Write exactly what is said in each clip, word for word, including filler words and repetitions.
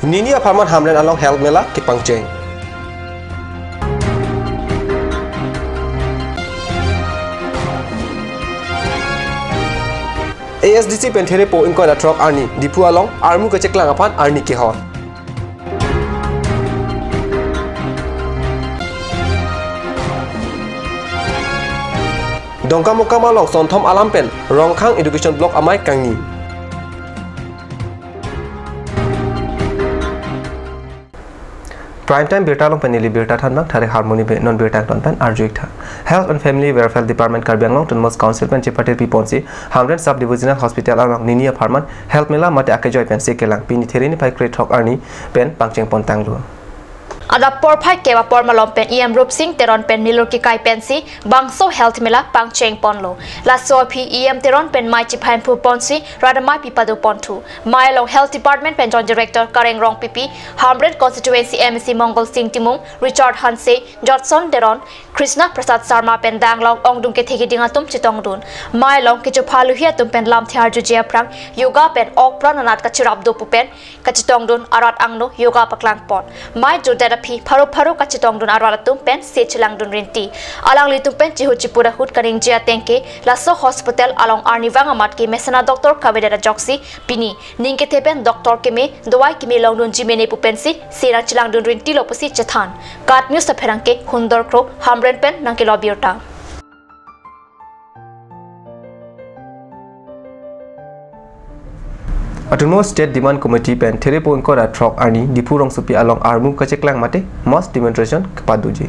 Nini apharman Hamren along Health Mela kepangcheng. A S D C pen therepo ingkoi ra throk arni Diphu along armu kacheklang aphan arni kehor. Dongkamukam along Sonthom alam pen Rongkhang Education Block amei kangni. Prime Time birta along pen neli birta thanbang Thare Harmoni Bey. Non birta angton pen arju-ik tha. Health and Family Welfare Department Karbi Anglong Autonomous Council pen chepatir piponsi Hamren Sub Divisional Hospital along nini apharman Health Mela mate akejoi pensi kelang pini There niphai kre throk arni pen pangcheng pontanglo. Adap porphai kep apor malom pen E M Rupsing Teron pen milur kekai pensi bangso Health Mela pangcheng ponlo. Laso aphi E M Teron pen mei chiphain phu ponsi rat amei pi pado ponthu. Mei along Health Department pen Joint Director Kareng Rongpipi, Hamren Constituency M A C Mongol Sing Timung, Richard Hanse, Jotson Teron, Krishna Prasad Sharma pen danglong ongdung kethe kiding atum chetongdun. Mei along kechopha luhi atum pen lamthe arjuje aphrang yoga pen ok pran anat kachirap do pu pen kachetongdun arat angno yoga paklang pon. Mei jurdet aphi pharo pharo kachetongdun arat atum pen se chelangdun rinti. Alanglitum pen chihu chipu ahut kaningje ateng ke laso hospital along arnivang amat ke mesena doctor kavedet ajoksi pini ning kethe pen doctor keme, dawai keme longdunji mene pu pensi se nangchelangdun rintilo pusi chethan. KAT News apherangke Hundor Kro Hamren pen nangkelo birta. Autonomous State Demand Committee pen therepo ingkoi ra throk arni Diphu rongsopi along armu kacheklang mate mass demonstration kepadoji.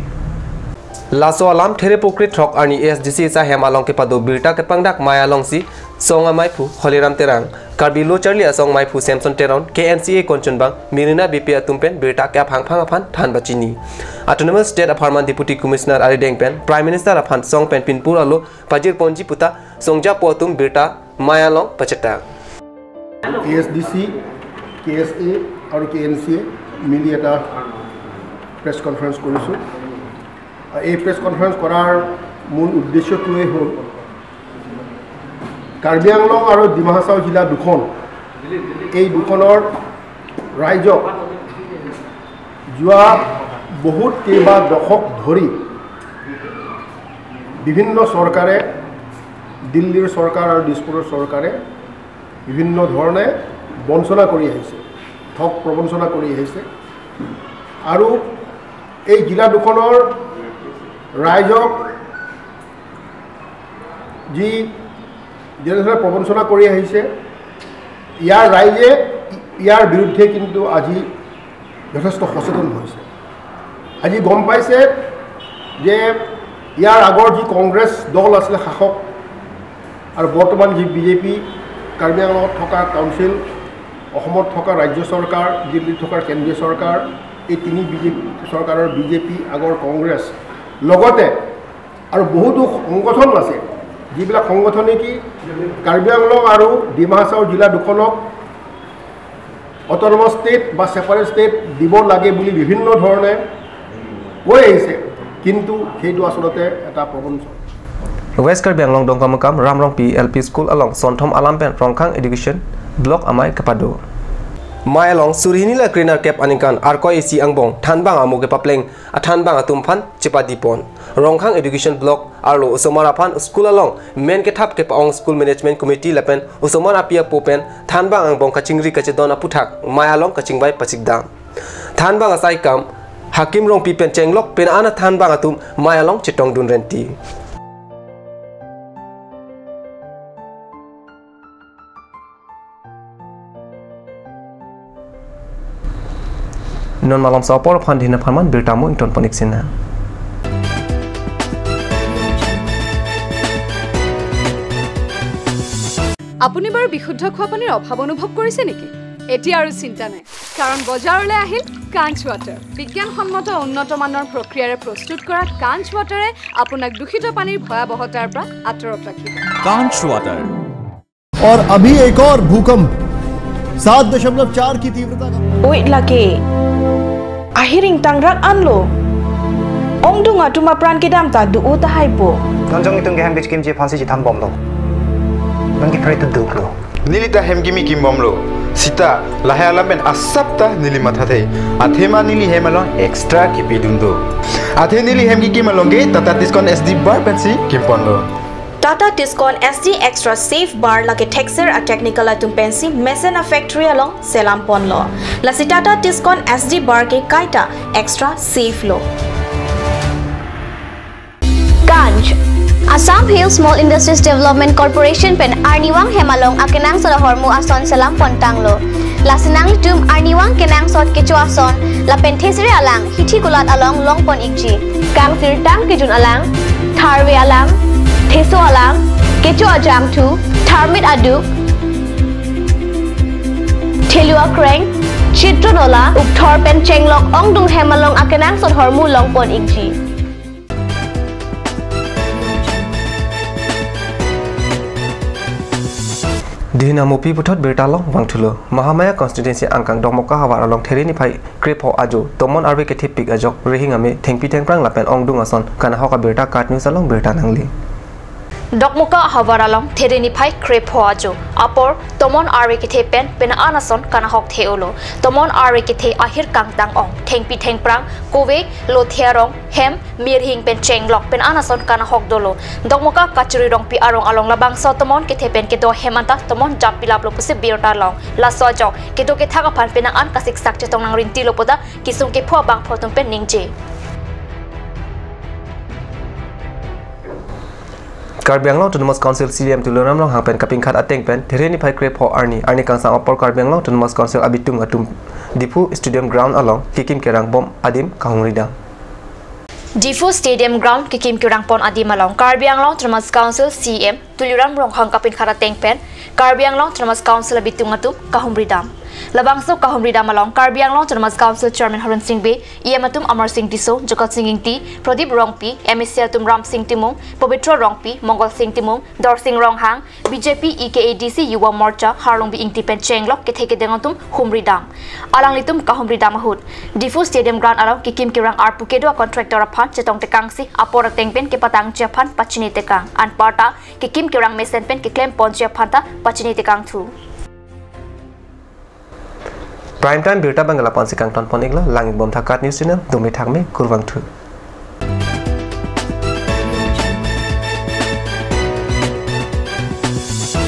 Laso alam therepo kre throk arni A S D C esa hem along kepado birta kepangdak mei alongsi song ameiphu Holiram Terang, Karbi Lo Charli Asong meiphu Samson Teron, K N C A Kanchanbang, Mirina Beypi atum pen birta ke aphangphang aphan than pachini. Autonomous State apharman Deputy Commissioner arideng pen Prime Minister aphan song pen pinpur alo pajir ponji puta songjapo atum birta mei along pachetak. A S D C, কে এছ এ আৰু K N C এ মিলি এটা press conference কৰিছোঁ। এই press conference কৰাৰ মূল উদ্দেশ্যটোৱেই হ'ল কাৰ্বি আংলং আৰু ডিমা হাছাও জিলা দুখন, এই দুখনৰ ৰাইজক যোৱা বহুত কেইবা দশক ধৰি বিভিন্ন চৰকাৰে, দিল্লীৰ চৰকাৰ আৰু দিছপুৰৰ চৰকাৰে বিভিন্ন ধৰণে বঞ্চনা কৰি আহিছে, ঠগ প্ৰবঞ্চনা কৰি আহিছে। আৰু এই জিলা দুখনৰ ৰাইজক যি যেনেধৰণে প্ৰবঞ্চনা কৰি আহিছে, ইয়াৰ ৰাইজে ইয়াৰ বিৰুদ্ধে কিন্তু আজি যথেষ্ট সচেতন হৈছে। আজি গম পাইছে যে ইয়াৰ আগৰ যি কংগ্ৰেছ দল আছিলে শাসক, আৰু বৰ্তমান যি বিজেপি, কাৰ্বি আংলঙত থকা কাউন্সিল, অসমত থকা ৰাজ্য চৰকাৰ, দিল্লীত থকা কেন্দ্ৰীয় চৰকাৰ, এই তিনি বিজেপি চৰকাৰৰ বিজেপি, আগৰ কংগ্ৰেছ, লগতে আৰু বহুতো সংগঠন আছে, যিবিলাক সংগঠনে কি কাৰ্বি আংলং আৰু ডিমা হাছাও জিলা দুখনক অট'নমাছ ষ্টেট বা ছেপাৰেট ষ্টেট দিব লাগে বুলি বিভিন্ন ধৰণে কৈ আহিছে, কিন্তু সেইটো আচলতে এটা প্ৰবঞ্চনা। West Karbi Anglong Dongkamukam Ramrongpi L P School along Sonthom alam pen Rongkhang Education Block amei kepado. Mei along suri hini ra kre nerkep aningkan Arkoi isi angbong thanbang amo kepapleng athanbang atum aphan chepadi pon. Rongkhang Education Block arlo osomar aphan school along men kethap kepa-ong School Management Committee lapen osomar api apo pen thanbang angbong kachingri kachedon aputhak mei along kachingvai pachikdam. Thanbang asai kam Hakim Rongpi pen chenglok pen ana thanbang atum mei along chetongdun renti. Non malom sa apor aphan dina pharman birta mo ington ponik sina. আপুনি বাৰু বিশুদ্ধ খোৱা পানীৰ অভাৱ অনুভৱ কৰিছে নেকি? এতিয়া আৰু চিন্তা নাই, কাৰণ বজাৰলৈ আহিল কাঞ্চ ৱাটাৰ। বিজ্ঞানসন্মত উন্নত মানৰ প্ৰক্ৰিয়াৰে প্ৰস্তুত কৰা কাঞ্চ ৱাটাৰে আপোনাক দূষিত পানীৰ ভয়াৱহতাৰ পৰা আঁতৰত ৰাখিব। কাঞ্চ ৱাটাৰ। और अभी एक और भूकंप सात दशमलव चार की तीव्रता का। Oi lake. Ahiring tangrak anlo. Ongdung atum apran kedam ta do-o tahai po. Non jong itum kehem kechikimji aphansi chethambomlo. Non kephere tu duklo. Neli ta hem kimi kimbomlo. Sita lahai alam pen asap ta neli mathathe. Athema neli hem along extra kipidun do. Athe neli hem kikim along ke Tata Tiscon S D bar pensi kimponlo. Tata Tiscon S D Extra Safe Bar lake thekser a technical atum pensi mesen a factory along selam ponlo. Lasi Tata Tiscon S D bar ke kaita extra safe lo. Ganj. Assam Hill Small Industries Development Corporation pen arnivang hem along akenangsot ahormu ason selam pontanglo. Lasi nanglitum arnivang kenangsot kecho ason lapen thesere alang hithi kulat along longpon ikji. Kangsirtang kejun alang, tharve alang, theso alang, kecho ajangthu, tharmit aduk, thelu akreng, chitro nola, ukthor pen chenglok ongdung hem along akenangsot ahormu longpon ikji. Dihina Mupi puthot birta along vangthulo. Mahamaya constituency angkang Dokmoka havar along There niphai krepho ajo tomon arve kethepik ajok rihing ame thengpi thengphrang lapen ongdung ason kanahok abirta KAT News along birta nangli. Dokmoka havar along There niphai krepho ajo apor tomon arve kethe pen penang an ason kanahok the-olo. Tomon arve kethe ahir kangtang ong thengpi thengphrang kove lothe arong hem mirhing pen chenglok penang an ason kanahok dolo. Dokmoka Kachuri Rongpi arong along labangso tomon kethe pen kedo hem anta tomon jam pilaplo pusi birta long. Laso ajok kedo kethak aphan penang an kasiksak chetong nangrintilo puta kesung kepho abangphu atum pen ningje. Karbi Anglong Autonomous Council CEM Tuliram Ronghang pen kapinkhat ateng pen There niphai krepho arni, arni kangsam apor Karbi Anglong Autonomous Council abitung atum Diphu Stadium Ground along kekim kerang bom adim kahumri dam. Diphu Stadium Ground kekim kerang pon adim along Karbi Anglong Autonomous Council CEM Tuliram Ronghang kapinkhat ateng pen Karbi Anglong Autonomous Council abitung atum kahumri dam. Labangso kahumri dam along Karbi Anglong Autonomous Council Chairman Horen Sing Bey, EM atum Amarsing Tisso, Jokot Sing Ingti, Pradip Rongpi, MAC atum Ramsing Timung, Pobitro Rongpi, Mongol Sing Timung, Dorsing Ronghang, BJP EKADC Yuva Morcha Harlongbi Ingti pen chenglok kethe kedeng atum humri dam. Alanglitum kahumri dam ahut Diphu Stadium Ground along kekim kerang arpu kedo a contractor aphan chetong tekangsi apor ateng pen kepatangji aphan pachini tekang. Anparta kekim kerang mesen pen keklem ponji aphan ta pachini tekangthu. Prime Time birta abang lapu-ansi kangton pon iklo, lang ikbom tha KAT News Channel, dome thakme, kurvangthu.